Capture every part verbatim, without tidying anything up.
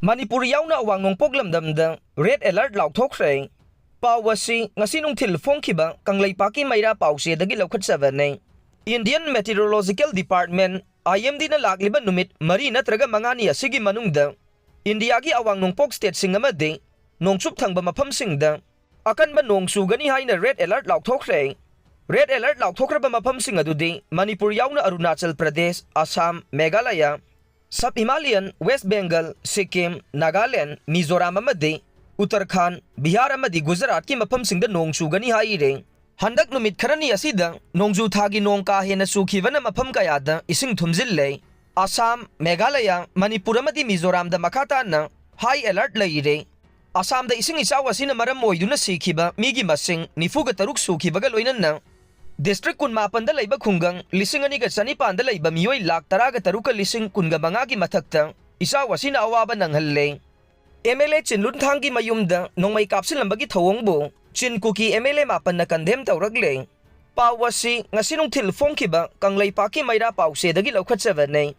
ꯃꯅꯤꯄꯨꯔ ꯌꯥꯎꯅ ꯑꯋꯥꯡ ꯅꯣꯡꯄꯣꯛ ꯂꯝꯗꯝꯗ red alert ꯂꯥꯎꯊꯣꯛꯈ꯭ꯔꯦ꯫ ꯄꯥꯎ ꯑꯁꯤ ꯉꯁꯤ ꯅꯨꯡꯊꯤꯜ ꯐꯣꯡꯈꯤꯕ ꯀꯪꯂꯩꯄꯥꯛꯀꯤ ꯃꯩꯔꯥ ꯄꯥꯎꯆꯦꯗꯒꯤ ꯂꯧꯈꯠꯆꯕꯅꯤ꯫ Indian Meteorological Department, I M Dꯅ ꯂꯥꯛꯂꯤꯕ ꯅꯨꯃꯤꯠ ꯃꯔꯤ ꯅꯠꯇ꯭ꯔꯒ ꯃꯉꯥꯅꯤ ꯑꯁꯤꯒꯤ ꯃꯅꯨꯡꯗ ꯏꯟꯗꯤꯌꯥꯒꯤ ꯑꯋꯥꯡ ꯅꯣꯡꯄꯣꯛ stateꯁꯤꯡ ꯑꯃꯗꯤ ꯅꯣꯡꯆꯨꯞ ꯊꯪꯕ ꯃꯐꯝꯁꯤꯡꯗ ꯑꯀꯟꯕ ꯅꯣꯡ ꯆꯨꯒꯅꯤ ꯍꯥꯏꯅ red alert ꯂꯥꯎꯊꯣꯛꯈ꯭ꯔꯦ꯫ Red alert ꯂꯥꯎꯊꯣꯛꯈ꯭ꯔꯕ ꯃꯐꯝꯁꯤꯡ ꯑꯗꯨꯗꯤ ꯃꯅꯤꯄꯨꯔ ꯌꯥꯎꯅ Arunachal Pradesh, Assam, Meghalaya, Sub Himalayan, West Bengal, Sikkim, Nagaland, Mizoram ꯑꯃꯗꯤ ꯎꯠꯇꯔꯈꯥꯟ, ꯕꯤꯍꯥꯔ ꯑꯃꯗꯤ ꯒꯨꯖꯔꯥꯠꯀꯤ ꯃꯐꯝꯁꯤꯡꯗ ꯅꯣꯡ ꯆꯨꯒꯅꯤ ꯍꯥꯏꯔꯦ꯫ ꯍꯟꯗꯛ ꯅꯨꯃꯤꯠ ꯈꯔꯅꯤ ꯑꯁꯤꯗ ꯅꯣꯡꯖꯨ ꯊꯥꯒꯤ ꯅꯣꯡ ꯀꯥ ꯍꯦꯟꯅ ꯆꯨꯈꯤꯕꯅ ꯃꯐꯝ ꯀꯌꯥꯗ ꯏꯁꯤꯡ ꯊꯨꯝꯖꯤꯜꯂꯦ꯫ ꯑꯁꯥꯝ, ꯃꯦꯘꯥꯂꯌ, ꯃꯅꯤꯄꯨꯔ ꯑꯃꯗꯤ ꯃꯤꯖꯣꯔꯥꯝꯗ ꯃꯈꯥ ꯇꯥꯅ high alert ꯂꯩꯔꯦ꯫ ꯑꯁꯥꯝꯗ ꯏꯁꯤꯡ ꯏꯆꯥꯎ ꯑꯁꯤꯅ ꯃꯔꯝ ꯑꯣꯏꯗꯨꯅ ꯁꯤꯈꯤꯕ ꯃꯤꯒꯤ ꯃꯁꯤꯡ ꯅꯤꯐꯨꯒ ꯇꯔꯨꯛ ꯁꯨꯈꯤꯕꯒ ꯂꯣꯏꯅꯅ district ꯀꯨꯟꯃꯥꯄꯟꯗ ꯂꯩꯕ ꯈꯨꯡꯒꯪ ꯂꯤꯁꯤꯡ ꯑꯅꯤꯒ ꯆꯅꯤꯄꯥꯟꯗ ꯂꯩꯕ ꯃꯤꯑꯣꯏ ꯂꯥꯈ ꯇꯔꯥꯒ ꯇꯔꯨꯛꯀ ꯂꯤꯁꯤꯡ ꯀꯨꯟꯒ ꯃꯉꯥꯒꯤ ꯃꯊꯛꯇ ꯏꯆꯥꯎ ꯑꯁꯤꯅ ꯑꯋꯥꯕ ꯅꯪꯍꯜꯂꯦ꯫ M L A ꯆꯤꯟꯂꯨꯟꯊꯥꯡꯒꯤ ꯃꯌꯨꯝꯗ ꯅꯣꯡꯃꯩ ꯀꯥꯞꯁꯤꯜꯂꯝꯕꯒꯤ ꯊꯧꯑꯣꯡꯕꯨ ꯆꯤꯟ ꯀꯨꯀꯤ M L A ꯃꯥꯄꯟꯅ condemn ꯇꯧꯔꯛꯂꯦ꯫ ꯄꯥꯎ ꯑꯁꯤ ꯉꯁꯤ ꯅꯨꯡꯊꯤꯜ ꯐꯣꯡꯈꯤꯕ ꯀꯪꯂꯩꯄꯥꯛꯀꯤ ꯃꯩꯔꯥ ꯄꯥꯎꯆꯦꯗꯒꯤ ꯂꯧꯈꯠꯆꯕꯅꯤ꯫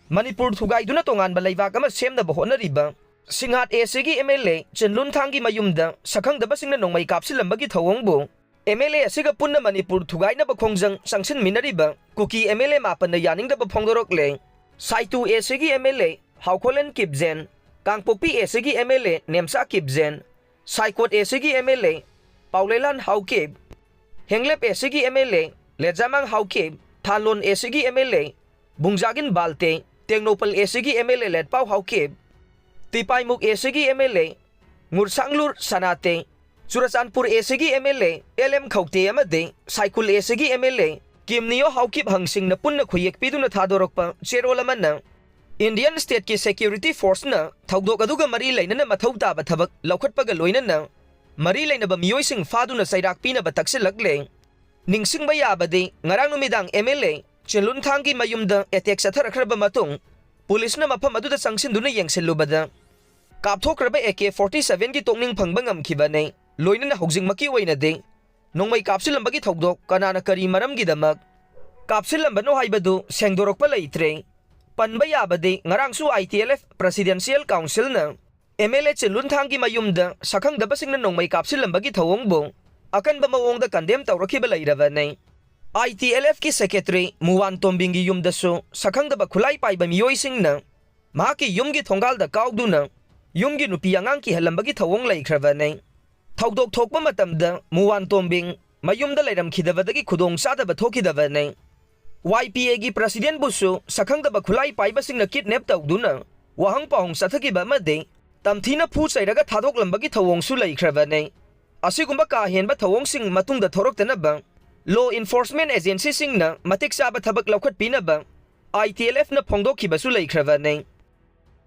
ꯃꯅꯤꯄꯨꯔ ꯊꯨꯒꯥꯏꯗꯨꯅ ꯇꯣꯉꯥꯟꯕ ꯂꯩꯕꯥꯛ ꯑꯃ ꯁꯦꯝꯅꯕ ꯍꯣꯠꯅꯔꯤꯕ ꯁꯤꯡꯍꯥꯠ A Cꯒꯤ M L A ꯆꯤꯟꯂꯨꯟꯊꯥꯡꯒꯤ ꯃꯌꯨꯝꯗ ꯁꯛꯈꯪꯗꯕꯁꯤꯡꯅ ꯅꯣꯡꯃꯩ ꯀꯥꯞꯁꯤꯜꯂꯝꯕꯒꯤ ꯊꯧꯑꯣꯡꯕꯨ M L A ꯑꯁꯤꯒ ꯄꯨꯟꯅ ꯃꯅꯤꯄꯨꯔ ꯊꯨꯒꯥꯏꯅꯕ ꯈꯣꯡꯖꯪ ꯆꯪꯁꯤꯟꯃꯤꯟꯅꯔꯤꯕ ꯀꯨꯀꯤ M L A ꯃꯥꯄꯟꯅ ꯌꯥꯅꯤꯡꯗꯕ ꯐꯣꯡꯗꯣꯔꯛꯂꯦ꯫ ꯁꯥꯏꯇꯨ A Cꯒꯤ M L A ꯍꯥꯎꯈꯣꯂꯦꯟ ꯀꯤꯞꯖꯦꯟ, Kangpokpi A Cꯒꯤ M L A Nemcha ꯀꯤꯞꯖꯦꯟ, ꯁꯥꯏꯀꯣꯠ A Cꯒꯤ M L A ꯄꯥꯎꯂꯦꯂꯥꯟ Haokip, ꯍꯦꯡꯂꯦꯞ A Cꯒꯤ M L A ꯂꯦꯖꯥꯃꯥꯡ Haokip, ꯊꯥꯟꯂꯣꯟ A Cꯒꯤ M L A ꯕꯨꯡꯖꯥꯒꯤꯟ Valte, Tengnoupal A Cꯒꯤ M L A ꯂꯦꯠꯄꯥꯎ Haokip, ꯇꯤꯄꯥꯏꯃꯨꯛ A Cꯒꯤ M L A ꯉꯨꯔꯁꯥꯡꯂꯨꯔ ꯁꯅꯥꯇꯦ, Churachandpur A Cꯒꯤ M L A L M ꯈꯧꯇꯦ ꯑꯃꯗꯤ ꯁꯥꯏꯈꯨꯜ A Cꯒꯤ M L A ꯀꯤꯝꯅꯤꯌꯣ Haokip ꯍꯪꯁꯤꯡꯅ ꯄꯨꯟꯅ ꯈꯨꯌꯦꯛ ꯄꯤꯗꯨꯅ ꯊꯥꯗꯣꯔꯛꯄ ꯆꯦꯔꯣꯜ ꯑꯃꯅ Indian stateꯀꯤ security forceꯅ ꯊꯧꯗꯣꯛ ꯑꯗꯨꯒ ꯃꯔꯤ ꯂꯩꯅꯅ ꯃꯊꯧ ꯇꯥꯕ ꯊꯕꯛ ꯂꯧꯈꯠꯄꯒ ꯂꯣꯏꯅꯅ ꯃꯔꯤ ꯂꯩꯅꯕ ꯃꯤꯑꯣꯏꯁꯤꯡ ꯐꯥꯗꯨꯅ ꯆꯩꯔꯥꯛ ꯄꯤꯅꯕ ꯇꯛꯁꯤꯜꯂꯛꯂꯦ꯫ ꯅꯤꯡꯁꯤꯡꯕ ꯌꯥꯕꯗꯤ ꯉꯔꯥꯡ ꯅꯨꯃꯤꯗꯥꯡ M L A ꯆꯤꯟꯂꯨꯟꯊꯥꯡꯒꯤ ꯃꯌꯨꯝꯗ attack ꯆꯠꯊꯔꯛꯈ꯭ꯔꯕ ꯃꯇꯨꯡ ꯄꯨꯂꯤꯁꯅ ꯃꯐꯝ ꯑꯗꯨꯗ ꯆꯪꯁꯤꯟꯗꯨꯅ ꯌꯦꯡꯁꯤꯜꯂꯨꯕꯗ ꯀꯥꯞꯊꯣꯛꯈ꯭ꯔꯕ A K forty sevenꯒꯤ ꯇꯣꯛꯅꯤꯡ ꯐꯪꯕ ꯉꯝꯈꯤꯕꯅꯤ꯫ ꯂꯣꯏꯅꯅ ꯍꯧꯖꯤꯛꯃꯛꯀꯤ ꯑꯣꯏꯅꯗꯤ ꯅꯣꯡꯃꯩ ꯀꯥꯞꯁꯤꯜꯂꯝꯕꯒꯤ ꯊꯧꯗꯣꯛ ꯀꯅꯥꯅ ꯀꯔꯤ ꯃꯔꯝꯒꯤꯗꯃꯛ ꯀꯥꯞꯁꯤꯜꯂꯝꯕꯅꯣ ꯍꯥꯏꯕꯗꯨ ꯁꯦꯡꯗꯣꯔꯛꯄ ꯂꯩꯇ꯭ꯔꯦ꯫ ꯄꯟꯕ ꯌꯥꯕꯗꯤ, ꯉꯔꯥꯡꯁꯨ ITLF Presidential Councilꯅ MLA ꯆꯤꯟꯂꯨꯟꯊꯥꯡꯒꯤ ꯃꯌꯨꯝꯗ ꯁꯛꯈꯪꯗꯕꯁꯤꯡꯅ ꯅꯣꯡꯃꯩ ꯀꯥꯞꯁꯤꯜꯂꯝꯕꯒꯤ ꯊꯧꯑꯣꯡꯕꯨ ꯑꯀꯟꯕ ꯃꯑꯣꯡꯗ condemn ꯇꯧꯔꯛꯈꯤꯕ ꯂꯩꯔꯕꯅꯤ꯫ ITLFꯀꯤ secretary ꯃꯨꯋꯥꯟ ꯇꯣꯝꯕꯤꯡꯒꯤ ꯌꯨꯝꯗꯁꯨ ꯁꯛꯈꯪꯗꯕ ꯈꯨꯠꯂꯥꯏ ꯄꯥꯏꯕ ꯃꯤꯑꯣꯏꯁꯤꯡꯅ ꯃꯍꯥꯛꯀꯤ ꯌꯨꯝꯒꯤ ꯊꯣꯡꯒꯥꯜꯗ ꯀꯥꯎꯗꯨꯅ ꯌꯨꯝꯒꯤ ꯅꯨꯄꯤ ꯑꯉꯥꯡ ꯀꯤꯍꯜꯂꯝꯕꯒꯤ ꯊꯧꯑꯣꯡ ꯂꯩꯈ꯭ꯔꯕꯅꯤ꯫ ꯊꯧꯗꯣꯛ ꯊꯣꯛꯄ ꯃꯇꯝꯗ ꯃꯨꯋꯥꯟ ꯇꯣꯝꯕꯤꯡ ꯃꯌꯨꯝꯗ ꯂꯩꯔꯝꯈꯤꯗꯕꯗꯒꯤ ꯈꯨꯗꯣꯡ ꯆꯥꯗꯕ ꯊꯣꯛꯈꯤꯗꯕꯅꯤ꯫ YPAꯒꯤ presidentꯕꯨꯁꯨ ꯁꯛꯈꯪꯗꯕ ꯈꯨꯠꯂꯥꯏ ꯄꯥꯏꯕꯁꯤꯡꯅ kidnap ꯇꯧꯗꯨꯅ ꯋꯥꯍꯪ ꯄꯥꯎꯍꯪ ꯆꯠꯊꯈꯤꯕ ꯑꯃꯗꯤ ꯇꯝꯊꯤꯅ ꯐꯨ ꯆꯩꯔꯒ ꯊꯥꯗꯣꯛꯂꯝꯕꯒꯤ ꯊꯧꯑꯣꯡꯁꯨ ꯂꯩꯈ꯭ꯔꯕꯅꯤ꯫ ꯑꯁꯤꯒꯨꯝꯕ ꯀꯥ ꯍꯦꯟꯕ ꯊꯧꯑꯣꯡꯁꯤꯡ ꯃꯇꯨꯡꯗ ꯊꯣꯔꯛꯇꯅꯕ law enforcement agencyꯁꯤꯡꯅ ꯃꯇꯤꯛ ꯆꯥꯕ ꯊꯕꯛ ꯂꯧꯈꯠꯄꯤꯅꯕ ITLFꯅ ꯐꯣꯡꯗꯣꯛꯈꯤꯕꯁꯨ ꯂꯩꯈ꯭ꯔꯕꯅꯤ꯫